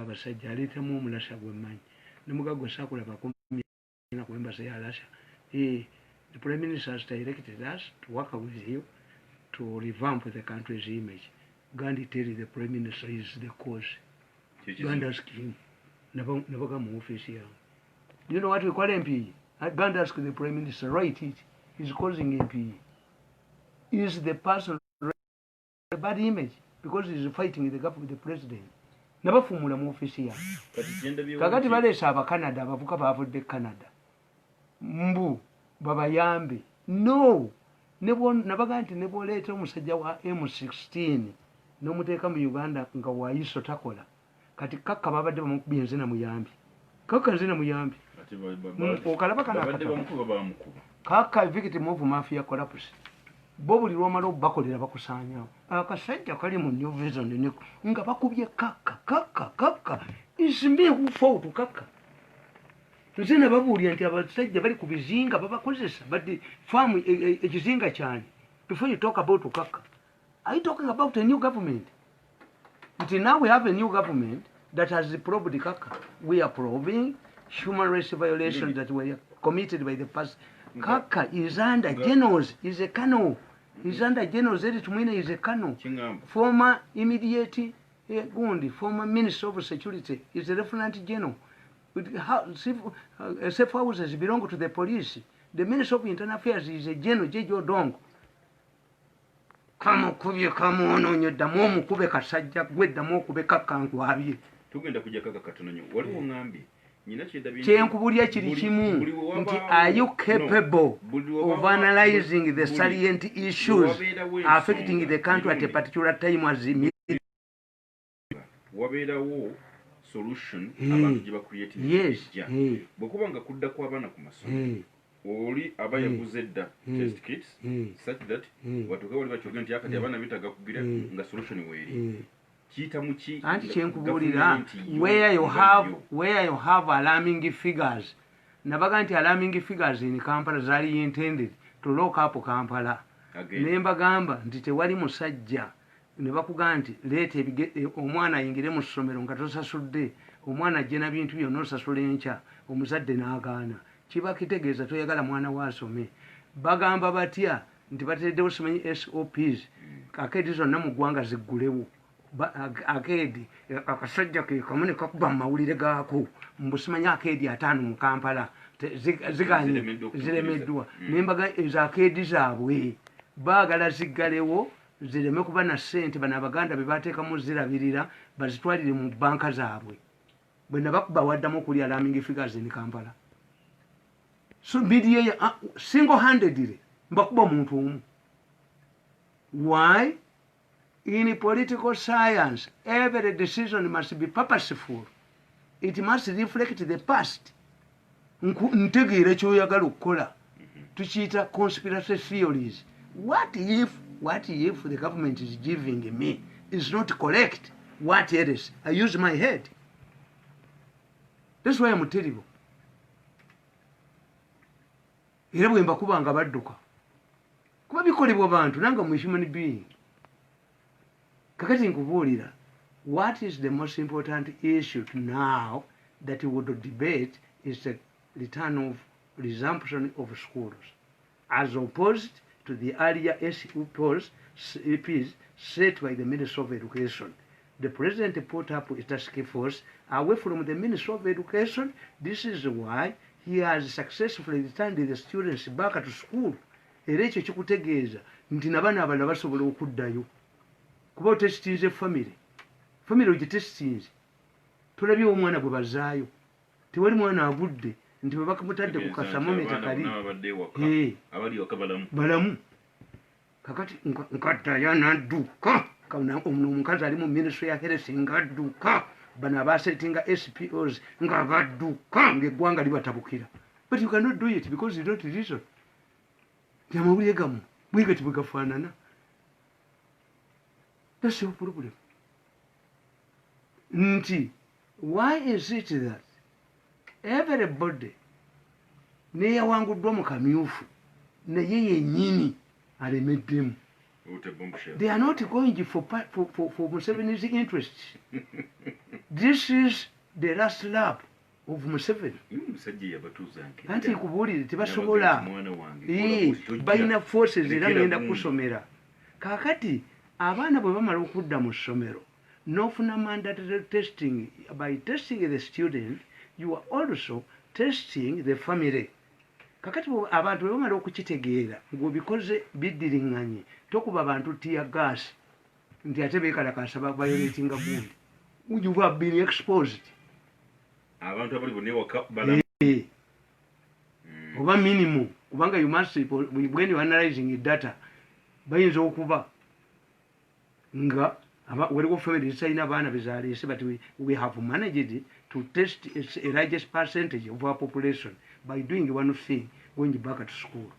Abasajja aleetamu omulasha gwemmanyi nemuga gwe saakulabako ku embassy ya Russia. The prime minister has directed us to work with you to revamp the country's image. Go and tell the prime minister is the cause. Go and ask him. Nabaga mu office yange. You know what we call MPE? Go and ask the prime minister, write it. He's causing MPE. Is the person a bad image because he's fighting the government, the president. Nabafumula mu office yange. Kati kyendabyewo Kakati baleese Abacanada, abavuka bavudde Canada mbu babayambe. No, nabaga nti ne bwoleeta omusajja wa M16 n'omuteeka mu Uganda nga wayiso takola. Kati Kakka babadde bamukubye, nze namuyambi. Kakka nze namuyambi. Ate Okalaba kano babadde akatabo. Bamukuba, bamukuba. Kaka victim of mafia collapse. Bo buli lwomala obakolera bakusaanyawo. Akasajja kali mu New Vision nga bakubye Kakka. Kakka, Kakka is me who fought Kakka. Nze nababuulira nti abasajja bali ku bizinga babakozesa, but faamu ekizinga kyani? Before you talk about Kakka, are you talking about a new government? Nti now we have a new government that has probed Kakka. We are probing human rights violations that were committed by the past. Kakka is under generals, is a colonel. Is under generals. Elly Tumwine is a colonel. Kiŋŋamba Former immediate gundi, former minister of security is a lieutenant general. With how, safe houses belong to the police. The minister of internal affairs is a general, Jeje Odongo. Kamukubye, kamwonoonye, ddamu omukube kasajja gwe, ddamu okube Kakka nkwabye. Tugenda kujja Kaka katono nnyo. Waliwo ŋŋambye nyina kyendabye nti Kyenkubulya kiri kimu buli we nti wabaawo are you capable no, buli we of analyzing the salient issues wabeerawo affecting ensonga, the country at a Mirundi, particular time as wabeerawo solution abantu gye bacreating ejja. Bwe kuba nga kudda kw'abaana ku masomero, oli aba yaguze dda test kits such that watuuke wali bakyogera nti akati abaana betaaga kugira nga solution weeri kiyita mu ki Anti nga kyenkubuulira gavumenti yo where you nga have yo. Where you have alarming figures, nabaga nti alarming figures in Kampala zaali intended to lock up Kampala. Again. Ne mbagamba nti tewali musajja ne bakugaa nti leeta omwana ayingire mu ssomero nga tosasudde, omwana ajje na bintu byonna osasula enkya, omuzadde n'agaana, kiba kitegeeza toyagala mwana we asome. Bagamba batya nti batereddewo simanyi SOPs, arcade zonna mu ggwanga ziggulewo. Arcade akasajja ke kamu ne kakuba mu mawulire gaako mbu simanyi arcade 50 mu Kampala ziganye. Ziremeddwa okutuukiriza. Ziremeddwa. Nembaga ezo arcade zaabwe baagala ziggalewo zireme kuba na ssente. Bano Abaganda be bateekamu zirabirira bazitwalire mu banka zaabwe. Bwe nabakuba waddamu okuli alarming figures in Kampala. So media single handedly mbakuba omuntu omu. Why? In political science, every decision must be purposeful. It must reflect the past. Ntegeera kyoyagala okukola, tukiyita conspiracy theories. What if the government is giving me is not correct? What else? I use my head. That's why I'm terrible. Era bwe mbakuba nga badduka kuba bikolebwa bantu nange mu human being. Kakati nkubuulira, what is the most important issue now that we would debate is the return of resumption of schools as opposed to the earlier SOPs EPs set by the Minister of Education. The president put up a task force away from the Minister of Education. This is why he has successfully returned the students back to school. Era ekyo kikutegeeza nti nabaana abalala basobola okuddayo kuba otesitinze family, family ogitesitinze, tolabye omwana gwe bazaayo, tewali mwana agudde nti bwe bakamutadde ku Tegeeza nti kasamometa abaana kali bonna babadde ewaka, abali ewaka balamu. Balamu. Kakati nkaddayo nadduka. Ono omukazi ali mu ministry ya health ngadduka, bano abasetinga SOPs nga badduka ngaeggwanga libatabukira. But you cannot do it because you don't reason nti amawulire gammwe bwegati bwe gafaanana. That's your problem. Nti why is it that everybody neyawanguddwa mu kamyufu naye yennyini alemeddemu? They are not going for Museveni's interests. This is the last lap of Museveni. Anti nkubuulire tebasobola. Balina forces era ngenda kusomera. Kaakati abaana bwe bamala okudda mu ssomero n'ofuna mandatory testing. By testing the student, you are also testing the family. Kakati abantu bwe bamala okukitegeera ng'obikoze biddiriŋŋanye, tokuba bantu tear gas nti ate beekalakaasa violatinga gundi. You have been exposed. Abantu abali bonna ewaka balamu. Oba minimum, kubanga you must, when you analyzing data, bayinza okuba nga waliwo family zitalina abaana bezaleese, but we have managed to test a largest percentage of our population by doing one thing, going back to school.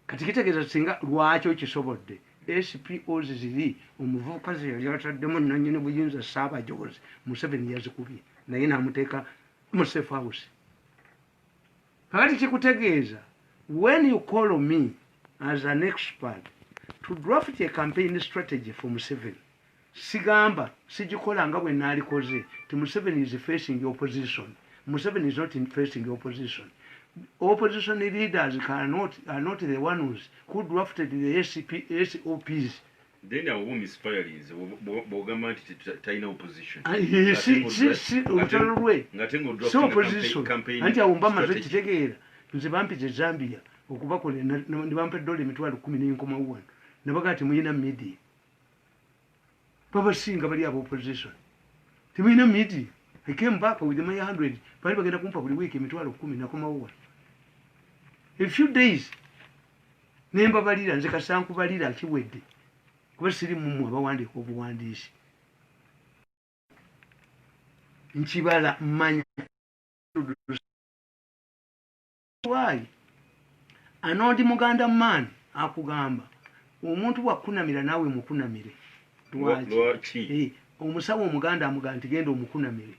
Kati kitegeeza singa lwaki okisobodde SPOs ziri omuvubuka ze yali ataddemu nanyini buyinza Ssaabajozi Museveni yazikubye naye n'amuteeka mu safe house. Kakati kikutegeeza when you call me as an expert to draft a campaign strategy for Museveni, sigamba sigikola nga bwe naalikoze ti Museveni is facing opposition. Museveni is not facing opposition. Opposition leaders cannot, are not the ones who drafted the SCP, SOPs. Then awo oba misfirinze bw'ogamba nti talina opposition. Ah, si olutalo lwe ngate si opposition. Anti awo mba maze kitegeera. Nze bampita e Zambia okubakola ne bampa edola 10,000 nenkomawo wano nabaga ti muyina media, babasinga bali aba opposition temuyina media. I came back with my 100, bali bagenda kumpa buli week 10,000. Nakomawo wano a few days nembabalira nze kasankubalira kiwedde kuba siri mumwe abawandiika obuwandiisi nkibala mmanya. Why anondi muganda man akugamba omuntu bwakunamira naawe mukunamire. Lwaki? Lwaki? Omusawo omuganda amugamba nti genda omukunamire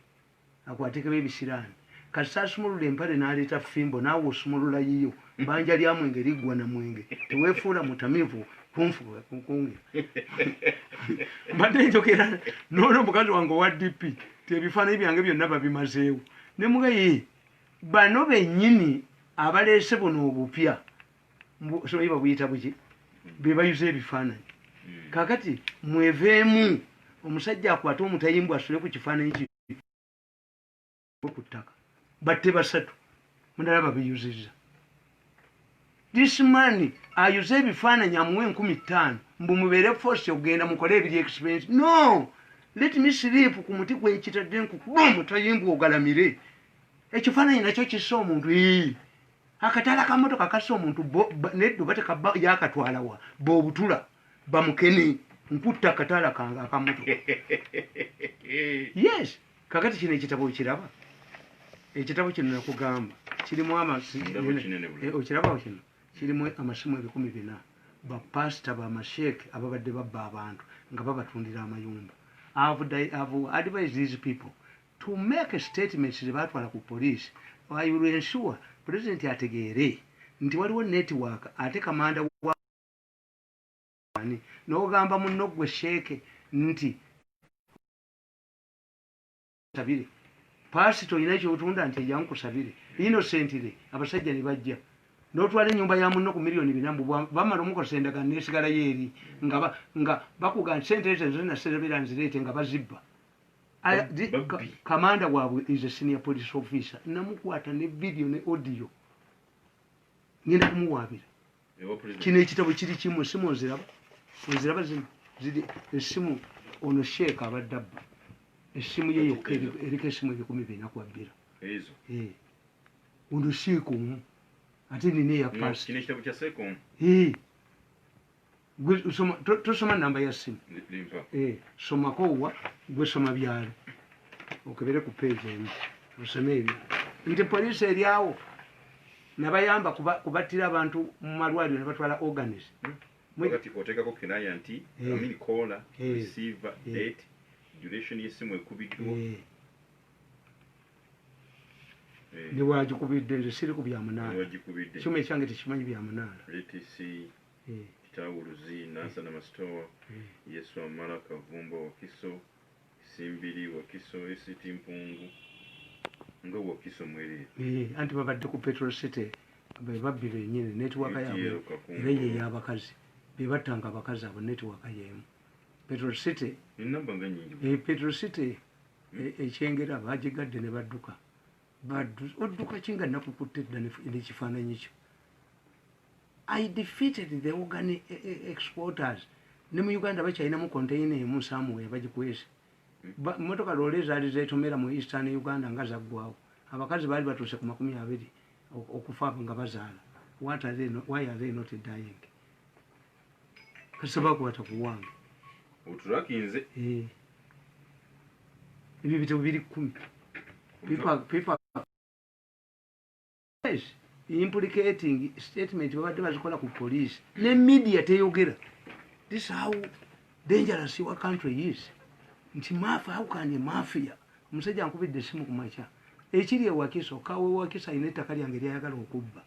akwatekeko ebisiraani, kasita asumulula empale n'aleeta fimbo naawe osumulula yiyo banja lya mwenge liggwa na mwenge. Teweefuula mutamiivu kunfuga kunge. Mbadde njogera noono omukazi wange owa DP ti ebifaananyi byange byonna babimazeewo ne mugaye bano bennyini abaleese buno obupya simanyi babuyita buki be bayuza ebifaananyi. Kakati mweveemu omusajja akwate omutayimbwa asule ku kifaananyi ki ku ttaka batte basatu mundala babiyuzizza. This man ayuze ebifaananyi amuwe 5,000 mbu mubeere force okugenda mukole ebiri expense. No, let me sleep ku muti gwenkitadde nkukuba omutayimbwa ogalamire. Ekifaananyi nakyo kissa omuntu. Ii. Akataala ka motoka kassa omuntu neddo batekaba yakatwalawa boobutula bamukene nkutta akataala kange akamotoka. Yes, kakati kino ekitabo okiraba, ekitabo kino nakugamba kirimu Ndaba kinene bulungi. Okirabawo kino kirimu amasimu 4,000 bapasita bamasheeke ababadde babba abantu nga babatundira amayumba. I've advised these people to make statements ze batwala ku police. I will ensure president ategeere nti waliwo network ate kamanda wa ani n'ogamba munno gwe sheeke nti sabire pasito olina kyotunda nti ejankusabire innocently abasajja ne bajja n'otwala ennyumba ya munno ku miliyoni 400 mbu bamala omukosa endagaano nesigalayo eri nga bakuga nti sente ezo nze naserebera nzireete nga bazibba. Babbi. Kamanda waabwe is a senior police officer, namukwata ne video ne audio, ngenda kumuwaabira. Ewa president. Kino ekitabo kiri kimu esimu oziraba oziraba zino ziri esimu ono sheeka abadde abba esimu ye yokka eriko esimu 4,000 kwabbira. Ezo. Eh. Ono sheeka omu ate nina eya No, pasi. Kino ekitabo kya seeko. Eh. Gwe tosoma namba ya simu. Limpa. Eh, somako wa gwe soma byalo okebere ku page emu osome ebyo nti poliisi eryawo nabayamba kubattira abantu mu malwaliro ne batwala organs. Wakati oteekako client, I mean caller, receiver, date, duration y'essimu ekubiddwa. Ne wagikubidde nze siri ku bya munaana. Wagikubidde. Kyuma ekyange tekimanyi bya munaana. Let us see. Kitaawo Luzi, Nansana Masitowa, Yesu Amala, Kavumba, Wakiso, Simbiri, Wakiso, ACT Mpungu, nga Wakiso mwereere. Anti babadde ku Petrol City, be babbi bennyini, network yaabwe. UTL Kakungu. Era ye y'abakazi bebattanga abakazi abo, network y'emu, Petrol City. Enamba nga nyingi. Petrol City ekyengera bagigadde ne badduka. Odduka ki nga nakukutte edda n'ekifaananyi kyo? I defeated the organ exporters. Ne mu Uganda bakyalinamu container emu somewhere bagikwese. Motoka loole ezaali zeetomera mu Eastern Uganda nga zaggwawo. Abakazi baali batuuse ku 20 okufa nga bazaala. What are they not, why are they not dying? Kasita bakwata ku wange. Otulakinze. Eh. Ebyo bitabo biri 10. People, yes, implicating statement babadde bazikola ku police ne media teyogera. This is how dangerous your country is. Nti mafia, how can a mafia? Omusajja ankubidde essimu ku makya, ekiri ewakiso kawe Wakiso alina ettaka lyange lyayagala okubba.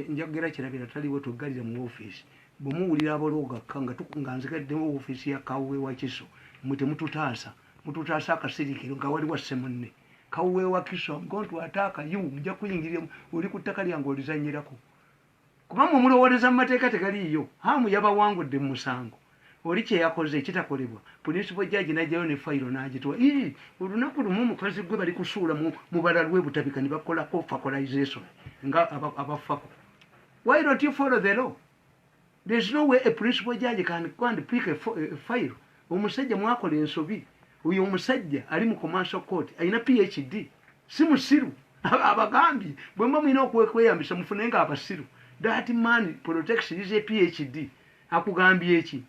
Njagera kirabira taliwo, toggalira mu ofiisi. Bwemuwulira abalogakka nga nzigaddemu ofiisi ya kawe Wakiso, mwe temututaasa, mututaasa akasirikiro nga wali wasse munne. Kawe Wakiso, I'm going to attack you. Nja kuyingirira oli ku ttaka lyange olizanyirako, kuba mwe mulowooleza mu mateeka tegaliiyo. Hamu yabawangudde mu musango oli kyeyakoze ekitakolebwa. Principal judge najjayo ne fayiro n'agitwa. Ii, olunaku lumu omukazi gwe bali kusuula mu balala lwebutabika ne bakolako facolization nga abafako. Why don't you follow the law? There's no way a principal judge can go and pick a file. Omusajja mwakola ensobi. Oyo omusajja ali mu commercial court alina PhD, si musiru. Abagambye bwe muba mulina okweyambisa mufune nga abasiru. That man protects his PhD. Akugambye eki?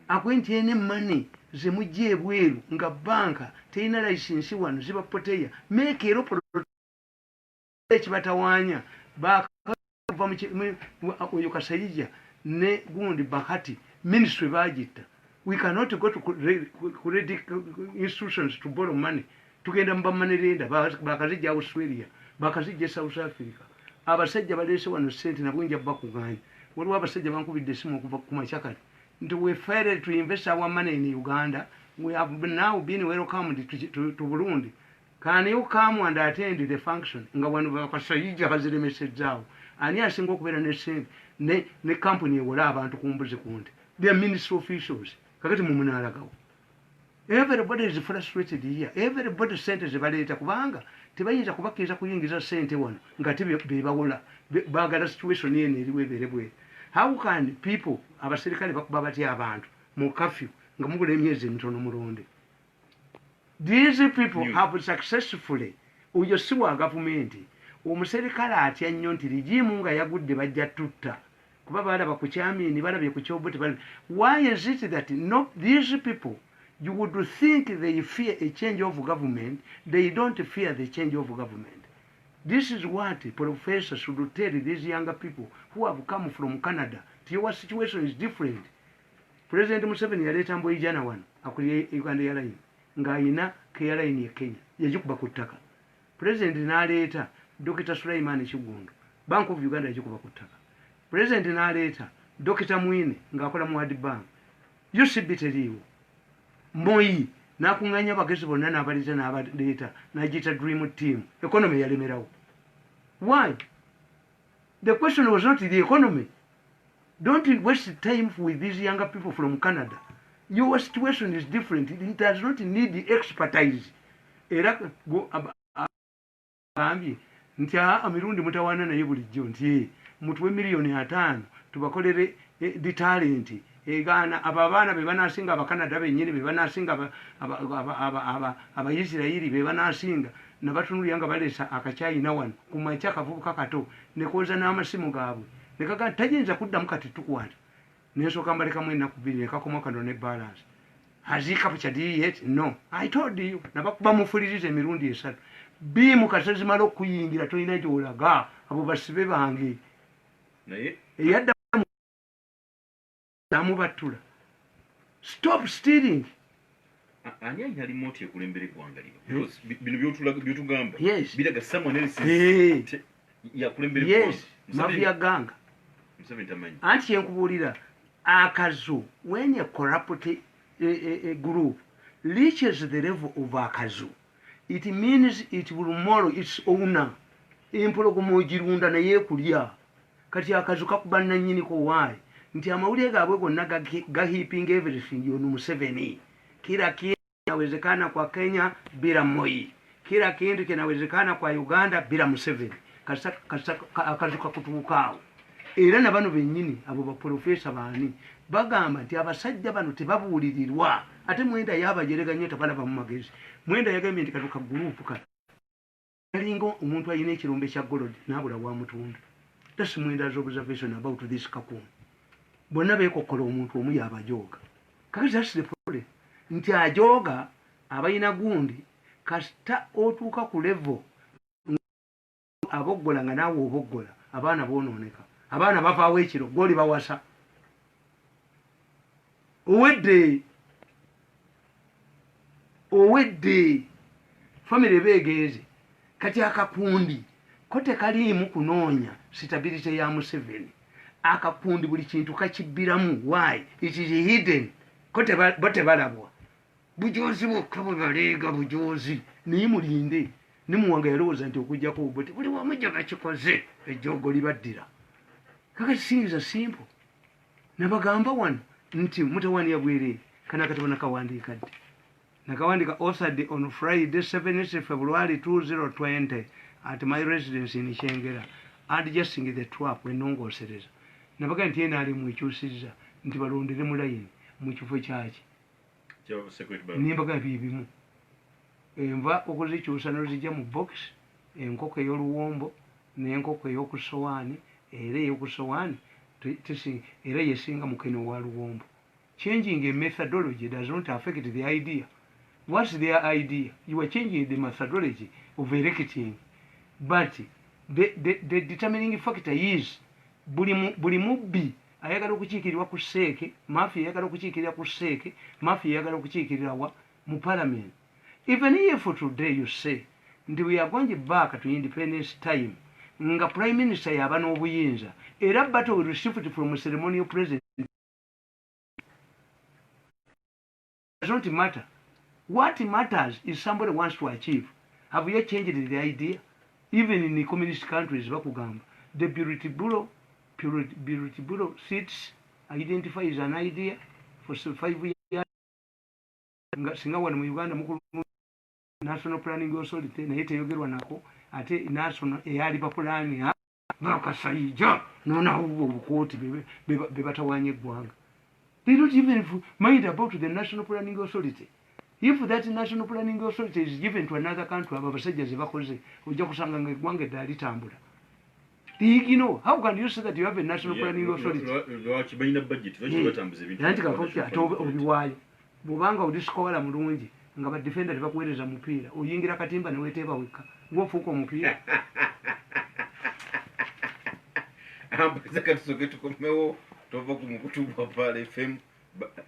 Akuwe nti ene money zemujja ebweru nga banka terina license wano ziba poteya make ero ekibatawaanya bakava oyo Kasayija ne gundi Bahati ministry bagitta. We cannot go to credit institutions to borrow money. Tugenda mu ba money lender, bakazijja Australia, bakazijja South Africa. Abasajja baleese wano sente nabwo nja bakuganya. Waliwo abasajja bankubidde esimu okuva ku makya kati nti we failed to invest our money in Uganda. We have now been welcomed to Burundi. Can you come and attend the function? Nga wano bakasayija baziremesezaawo. Ani asinga okubeera ne sente ne kampuni ewola abantu ku mbuzi ku nte? The ministry officials. Kakati mumunaalagawo. Everybody is frustrated here. Everybody sente zebaleeta kubanga tebayinza kubakkiriza kuyingiza sente wano nga te bebawola. Baagala situation eno eriwo ebeere bwere. How can people, abaserikale bakuba batya abantu mu curfew nga mugula emyezi emitono mulonde? These people have successfully, oyo si wa gavumenti, omuserikale atya nnyo nti regime nga yagudde bajja tutta kuba balaba ku kyamini, balabye ku kyobote. Why is it that no, these people, you would think they fear a change of government? They don't fear the change of government. This is what professor should tell these younger people who have come from Canada. Your situation is different. President Museveni yaleeta Mbwoijana wano akulira Uganda Airline ng'ayina airline e Kenya yagikuba ku ttaka. President n'aleeta Dr Sulaiman Kigundu, Bank of Uganda yagikuba ku ttaka. President n'aleeta Dr Mwine ng'akola mu World Bank, UCB teriiwo. Moyi n'akuŋŋaanya abagezi bonna n'abaleeta n'abaleeta n'agiyita dream team. Economy yalemerawo. Why? The question was not the economy. Don't waste time with these younger people from Canada. Your situation is different. It does not need the expertise. Era agambye nti aa mirundi mutawaana naye bulijjo nti mutuwe 5 miliyoni tubakolere the talent egaana abo abaana be banasinga, Abakanada bennyini be banasinga, Abaisirairi be banasinga. Nabatunulira nga baleesa akacyayina wano ku makya, akavubuka kato nekooza n'amasimu gaabwe nekagaa tayinza kuddamu. Kati tukwata nensooka mbalekamu ennaku 2 nekakoma kano ne balance. Has he captured you yet? No, I told you. Nabakuba mufuliriza emirundi esatu biimu kasezimala okuyingira tolina gyolaga abo basibe bange. Naye Eyadda amubattula. Stop stealing. Ani alina remote ekulembera eggwanga lino? Because bino byotugamba biraga someone else is yakulembera Yes, mafia gang. Museveni tamanyi. Anti kyenkubuulira Akazu, when a corrupt a group reaches the level of akazu, it means it will maul its owner. Empologoma ogirunda naye ekulya. Kati akazu kakuba nannyiniko. Why? Nti amawulire gaabwe gonna gaheaping everything on Museveni. Kila kintu kinawezekana kwa Kenya bila Moi, kila kintu kinawezekana kwa Uganda bila Museveni. Kasita kakutuukaawo. Era na bano bennyini abo baprofesa baani bagamba nti abasajja bano tebabuulirirwa. Ate Mwenda yabajerega nnyo, tabalaba mu magezi. Mwenda yagambye nti katuka group kano alinga omuntu alina ekirombe kya gold n'abula wamutunda. That's Mwenda's observation about this kakun. Bonna beekokkola omuntu omu yabajooga. Kakati that's the problem, nti ajooga abalina gundi. Kasita otuuka ku level aboggola nga naawe oboggola, abaana boonooneka, abaana bavaawo ekiro gwoli bawasa owedde owedde, famire eba egenze. Kati akakundi ko tekaliimu kunoonya stability ya Museveni. Akakundi buli kintu kakibbiramu. Why? It is hidden. Ko bo tebalabwa, bujozi bwokka bwe baleega bujozi. Naye mulinde, ne Muwanga yalowooza nti okugjako Obote buli wamujja bakikoze, ejjoogo libaddira. Kakati things are simple. Nabagamba wano nti mutawaniya bwereere. Kana akatabo nakawandiika ddi? Nakawandika authored on Friday, 7 February 2020 at my residence in Kyengera, Adjusting the Trap. Enongosereza nabaga nti NRM ekyusizza nti balondere mu layini mu kifo kyaki. Kyaba secret ballot. Nimbaga byebimu, enva okuzikyusa nozijja mu box, enkoko ey'oluwombo n'enkoko ey'okusowaani, era ey'okusowaani era yesinga mukene wa luwombo. Changing a methodology does not affect the idea. What's their idea? You are changing the methodology of electing, but the determining factor is buli mubbi ayagala okukiikirirwa ku CEC, mafia eyagala okukiikirira ku CEC, mafia eyagala okukiikirira wa mu parliament. Even if today you say nti we are going back to independence time, nga prime minister yaba n'obuyinza, era battle will shift from ceremonial president. Does not matter. What matters is somebody wants to achieve. Have you changed the idea? Even in the communist countries bakugamba the Politburo sits, identifies an idea for 5 years. Nga singa wano mu Uganda mukulu National Planning Authority naye teyogerwa nako, ate national eyali bapulani bakasayija nonawo obukooti be batawanya eggwanga. They don't even mind about the National Planning Authority. If that National Planning Authority is given to another country, abo abasajja ze bakoze, ojja kusanga nga eggwanga eddala litambula. You know, how can you say that you have a National Planning Authority? Lwaki balina budget? Lwaki batambuza ebintu? Anti kakoti ate obiwaayo bwobanga oli scorer mulungi nga badefenda tebakuweereza mupiira, oyingira katimba neweteeba wekka gwofuuka omupiira. Ambaza katusoke tukomewo. Tova ku mukutu gwa Pearl FM.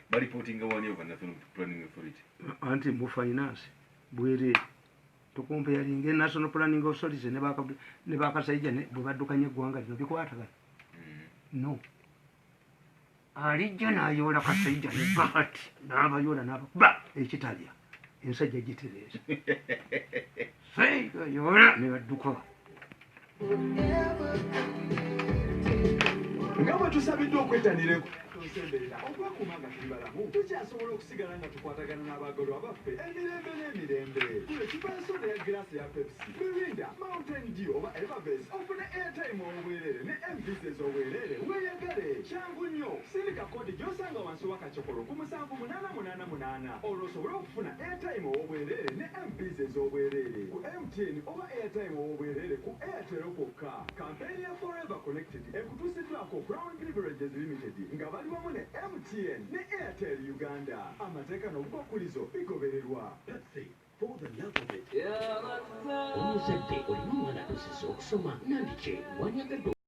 Balipotinga wani ova National Planning Authority? Anti mu finance bwereere tucomparinga National Planning Authority ne bakasajja bwe baddukanya eggwanga lino bikwatagana. No alijja n'ayoola kasajja ne bahati n'abayoola n'abakuba ekitalya ensajja gitereeza seiga yoola ne badduka. Nga bwe tusabiddwa okwettanira ensemberera okwekuuma nga tuli balamu, tukyasobola okusigala nga tukwatagana n'abaagalwa baffe emirembe n'emirembe. Gula eccupa ya soda ya girasi ya Pepsi, Mirinda, Mountain Dew oba Everbest, ofune airtime ow'obwereere ne MBs ez'obwereere weeyagale. Kyangu nnyo, sindika kodi gy'osanga wansi w'akacokolo ku 7888 olwo osobole okufuna airtime ow'obwereere ne MBs ez'obwereere ku MTN oba airtime ow'obwereere ku Airtel kwokka. Kampeyini ya Forever Connected ekutuusiddwako Crown Beverages Limited nga bali wamu ne MTN ne Airtel Uganda. Amateeka n'obukwakkulizo bigobererwa. Pepsi, for the love of it. Omuzadde olina omwana atuusizza okusoma nandiki wanyagadde.